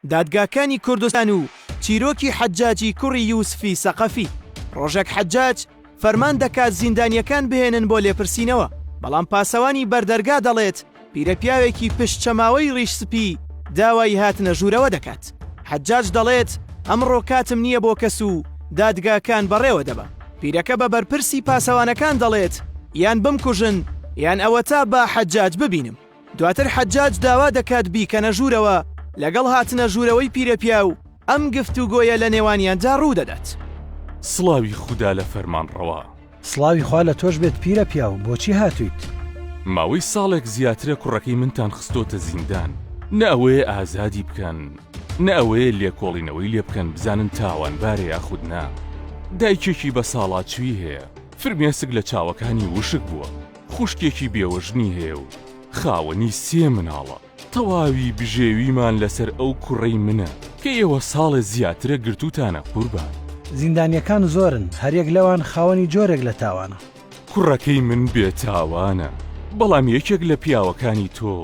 دادگاکانی کوردستان و چیرۆکی حەجاجی کوڕی یوسفی سەقەفی. ڕۆژێک حەجاج فەرمان دەکات زیندانییەکان بهێنن بۆ لێپرسینەوە، بەڵام پاسەوانی بەردەرگا دەڵێت پیرەپیاوێکی پشت چەماوەی ڕیش سپی داوای هاتنە ژوورەوە دەکات. حەجاج دەڵێت ئەمڕۆ کاتم نییە بۆ کەس و دادگاکان بەڕێوە دەبەم. پیرەکە بە بەرپرسی پاسەوانەکان دەڵێت یان بمکوژن یان ئەوەتا با حەجاج ببینم. دواتر حەجاج داوا دەکات بیکەنە ژوورەوە، لەگەڵ هاتنە ژوورەوەی پیرەپیاو ئەم گفتوگۆیە لە نێوانیاندا ڕوودەدات. سڵاوی خودا لە فەرمانڕەوا. سڵاوی خوا لە تۆش بێت پیرە پیاو، بۆچی هاتوویت؟ ماوەی ساڵێک زیاترە کوڕەکەی منتان خستۆتە زیندان، نە ئەوەیە ئازادی بکەن، نە ئەوەیە لێکۆڵینەوەی لێ بکەن بزانن تاوانبارە یاخود نا. دایکێکی بەساڵاچووی هەیە، فرمێسک لە چاوەکانی وشک بووە. خوشکێکی بێوەژنی هەیە و خاوەنی سێ مناڵە، تەواوی بژێویمان لەسەر ئەو کوڕەی منە کە ئێوە ساڵێ زیاترە گرتووتانە قوربان. زیندانیەکان زۆرن، هەریەک لەوان خاوەنی جۆرێک لە تاوانە. کوڕەکەی من بێ تاوانە، بەڵام یەکێک لە پیاوەکانی تۆ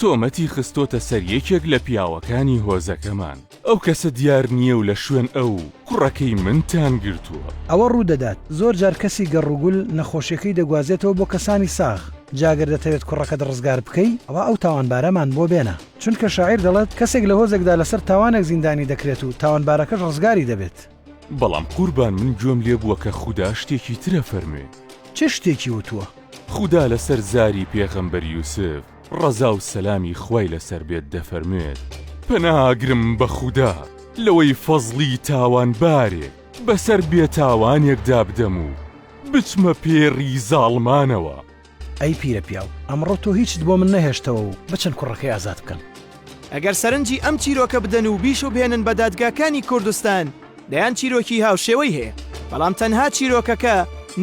تۆمەتی خستۆتە سەر یەکێک لە پیاوەکانی هۆزەکەمان. ئەو کەسە دیار نییە و لە شوێن ئەو کوڕەکەی منتان گرتووە. ئەوە ڕوو دەدات، زۆر جار کەسی گەڕوگول نەخۆشیەکەی دەگوازێتەوە بۆ کەسانی ساغ، جا گەر دەتەوێت کوڕەکەت ڕزگار بکەی ئەوا ئەو تاوانبارەمان بۆ بێنە، چونکە شاعیر دەڵێت، کەسێک لە هۆزێکدا لەسەر تاوانێک زیندانی دەکرێت و تاوانبارەکەش ڕزگاری دەبێت. بەڵام قوربان من گوێم لێ بووە کە خودا شتێکی ترە فەرموێ. چ شتێکی وتووە؟ خودا لەسەر زاری پێغەمبەر یوسف ڕەزا و سەلامی خوای لەسەر بێت دەفەرموێت، پەنا ئەگرم بە خودا لەوەی فەزڵی تاوانبارێک بەسەر بێتاوانێکدا بدەم و بچمە پێڕی زاڵمانەوە. ئەی پیرەپیاو، ئەمڕۆ تۆ هیچت بۆ من نەهێشتەوە و بچن کوڕەکەی ئازاد بکەن. ئەگەر سەرنجی ئەم چیرۆکە بدەن و بیشوبهێنن بە دادگاکانی کوردستان، دەیان چیرۆکی هاوشێوەی هەیە، بەڵام تەنها چیرۆکەکە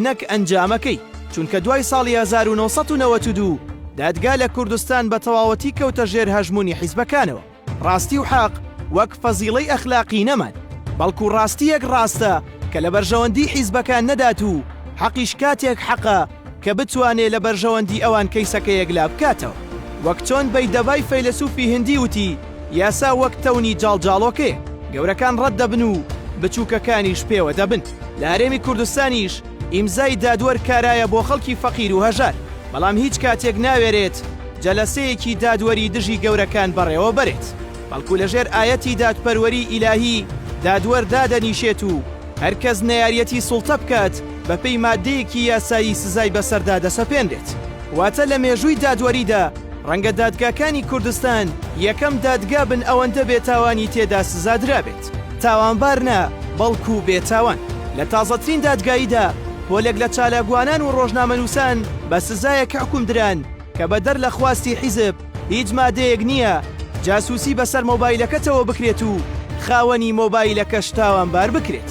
نەک ئەنجامەکەی، چونکە دوای ساڵی 1992 دادگا لە کوردستان بە تەواوەتی کەوتە ژێر هەژموونی حیزبەکانەوە. ڕاستی و حەق وەک فەزیڵەی ئەخلاقی نەمان، بەڵکو ڕاستییەک ڕاستە کە لە بەرژەوەندی حیزبەکان نەدات و حەقیش کاتێک حەقە کە بتوانێ لە بەرژەوەندی ئەوان کەیسەکە یەکلا بکاتەوە. وەک چۆن بەیدەڤای فەیلەسوفی هندی وتی، یاسا وەک تەونی جاڵجاڵۆکەیە، گەورەکان ڕەت دەبن و بچووکەکانیش پێوە دەبن. لە هەرێمی کوردستانیش ئیمزای دادوەر کارایە بۆ خەڵکی فەقیر و هەژار، بەڵام هیچ کاتێک ناوێرێت جەلەسەیەکی دادوەری دژی گەورەکان بەڕێوە بەرێت، بەڵکو لەژێر ئایەتی دادپەروەری ئیلاهی دادوەر دادەنیشێت و هەرکەس نەیاریەتی سوڵتە بکات بەپێی ماددەیەکی یاسایی سزای بەسەردا دەسەپێنرێت. واتە لە مێژووی دادوەریدا ڕەنگە دادگاکانی کوردستان یەکەم دادگا بن ئەوەندە بێتاوانی تێدا سزادرابێت. تاوانبار نا، بەڵکو بێتاوان. لە تازەترین دادگاییدا پۆلێک لە چالاکوانان و ڕۆژنامەنووسان بە سزایەک حوکم دران کە بەدەر لە خواستی حیزب هیچ مادەیەک نییە جاسووسی بەسەر مۆبایلەکەتەوە بکرێت و خاوەنی مۆبایلەکەش تاوانبار بکرێت.